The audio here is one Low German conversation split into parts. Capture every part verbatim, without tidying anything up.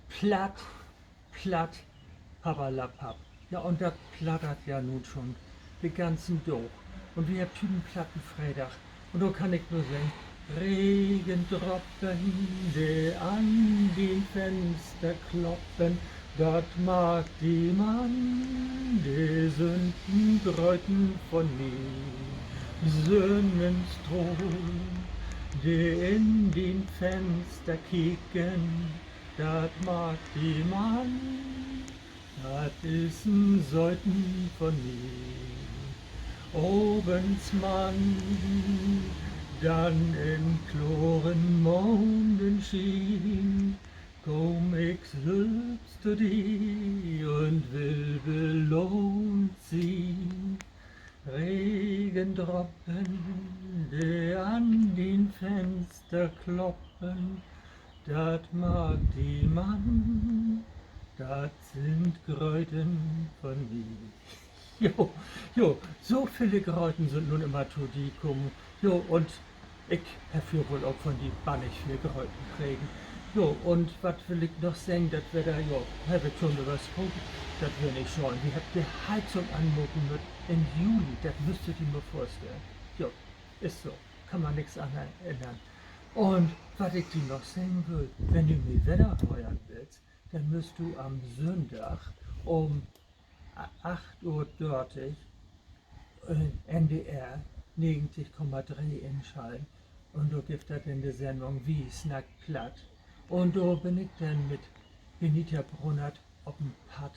Platt, platt, papperlapapp. Ja, un dat pladdert ja nu schon de ganzen Dag. Un wi hebbt hüüt en platten Freedag. Un dor kann ik nur seggen: Regendroppen, de an dien Fenster kloppen, dat maakt di man, de sünd en Gröten von mi. Sünnenstrahl, de in dien Fenster kieken, dat maakt di man, dat is en Söten von mi. Avends man, dann in kloren Maandenschien, kaam ik sülvst to di un will belohnt sien. Regendroppen, de an dien Fenster kloppen, dat maakt di man, dat sünd Gröten von mi. Jo, jo, so vele Gröten sünd nu immer to di kamen. Jo, un ik heff ja woll ok von di bannig veel Gröten kregen. Jo, un wat will ik noch seggen, dat Wedder, jo, heff ik schon över spraken, dat weer nich schöön. Wi hebbt de Heizung anmaken mööt in Juli, dat müsst du di mal vörstellen. Jo, is so, kann man nix an ännern. Un wat ik di noch seggen will: Wenn du mi wedder hören wullt, denn müsst du an Sünndag um acht Uhr dörtig N D R negentig Komma dree inschalten. Un dor gifft dat denn de Sendung Wi snackt Platt. Un dor bün ik denn mit Benita Brunnert op en Padd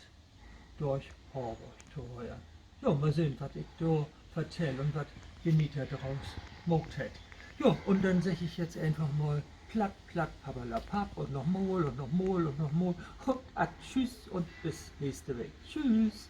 dörch Horborg to hören. Jo, mal sehn, wat ik dor vertell un wat Benita draus maakt hett. Jo, un denn segg ik jetzt eenfach mal: Platt, platt, papperlapapp, un noch mal un noch mal un noch mal. Un tschüüs un bis nächste Week. Tschüüs.